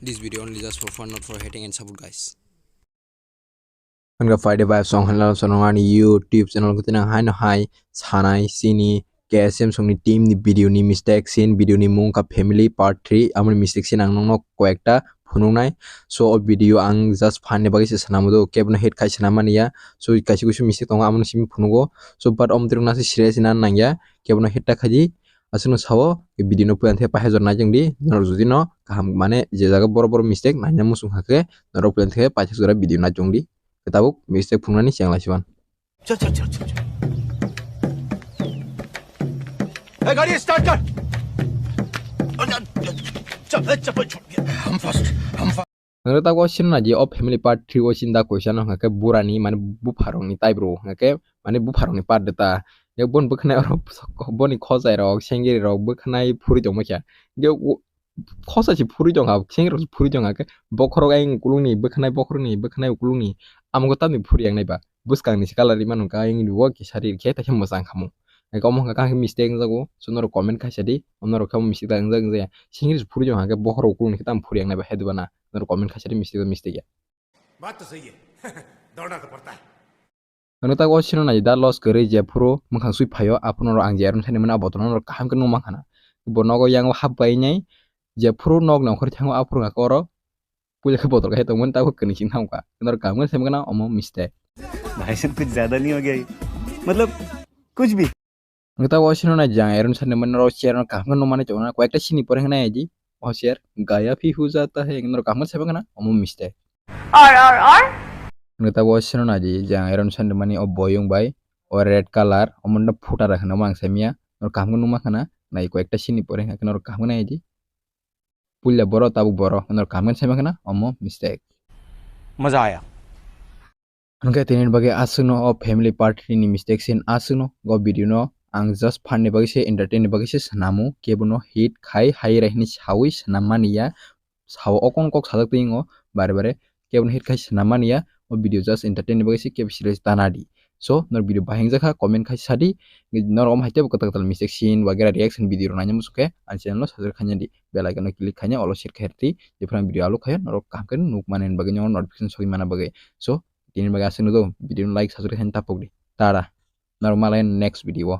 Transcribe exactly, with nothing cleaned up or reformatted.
This video only just for fun, not for hating and support, guys. Hwnka Friday Vibes song hwnla sonong ani YouTube channel khe tinang haino hai sanai chini K S M songni team ni video ni mistake sin video ni mung kha family part three amoni mistake sin ang nokno koyekta phunuknai. So o video ang just fun ni bagwi se swnamo do, kebono hate khai swnam mani ya. So kaisa kuisu mistake tongo, amoni simi phunugo. So but om tirok nasi serious na nangya, kebono hate ta khaidi. Aswkno sao, video no puila thai paisa jora nai chwng di, norok jodi no kaham mane je jaga boro boro mistake naina muchung hakhe, norok puila thai paisa jora video nai chwng di. Tabuk mistake phunuknani chengla siwan. चल चल चल चल चल। ए, गाड़ी स्टार्ट कर। चल, चल, चल, चल, चल, हम फर्स्ट, हम first. Nwng ta o sino naji o family part three o sinda question no hwnkhe burani mane bupharokni taibro hwnkhe mane bupharokni part de ta. Ye bon bwkhanai oro boni khosai rok sengiri rok bwkhanai phuri tongma khe. Ye o- khosa se phuri tongkha, sengiri rok se phuri tongkha khe bokhorok ayang ukulungni bwkhanai bokhorokni bwkhanai ukulungni amogo tamni phuri yang nai ba bwskangni se colour ri manu ka ayang ni o kisa ri khe ta khe mwchang khamu. Hwnkhe omo hwnkha khe mistake wngjago, so norok comment khaisa di, norok khe omo mistake da wngjak wngjaya. Sengiri se phuri tongkha khe bokhorok ukulungni khe tamo phuri yang nai ba hai dubana, norok comment khaisa di mistake ba mistake ya. बात तो सही है। दौड़ना तो पड़ता है। Nwng ta o sino nai da loss kwrwi je phuru mwkhang sui phaio aphuru norok ang je aron sani mani a bottle norok kaham khe nukma khana. Bo nogo yang hap bai nai je phuru nok nongkhor thango aphuru ka oro puila khe bottle khe tongmani ta khe kwrwi sing thango ka. Norok kaham khe semi kana omo mistake. भाई साहब कुछ ज्यादा नहीं हो गया ये? मतलब कुछ भी। Nwng ta o sino nai jang iron sani mani ro chair no kaham khe nukmani tongna koyekta sini pore hwnai di o chair gaya phi hu jata hai norok kaham khe semi kana omo mistake. Or or or. Nwng ta o sino nai di jang iron sani mani o boyong bai o red colour omo no phuta ra hwnwi ang sami ya norok kaham khe nukma khana nai koyekta sini pore hwnka khe norok kaham khe nai di. Puila boro tabuk boro norok kaham khe sami khana omo mistake. मजा आया। Hwnkhe tini bagwi aswkno o family part three ni mistake sin aswkno o video no ang just fun ni bagwi se entertain ni bagwi se swnamo kebono hit khai hai rai hwnwi sawi swnam mani ya sao o kono kok sajak twi wngo bare bare kebono hit khai swnam mani ya o video just entertain ni bagwi se kebo serious tana di so nor video bahai wngjakha comment khai sadi norok omo hai tebo kwtal kwtal mistake sin wagera reaction video rok naina muchung khe ang channel no subscribe khaina di bell icon no click khaina olo share khairti jephru ang video upload khaio norok kaham khe nuk mani bagwi notification sogwi mana bagwi so Tini bagwi aswk nukgo, video no like, subscribe khaina tapok di. Tara. Norok malai next video o.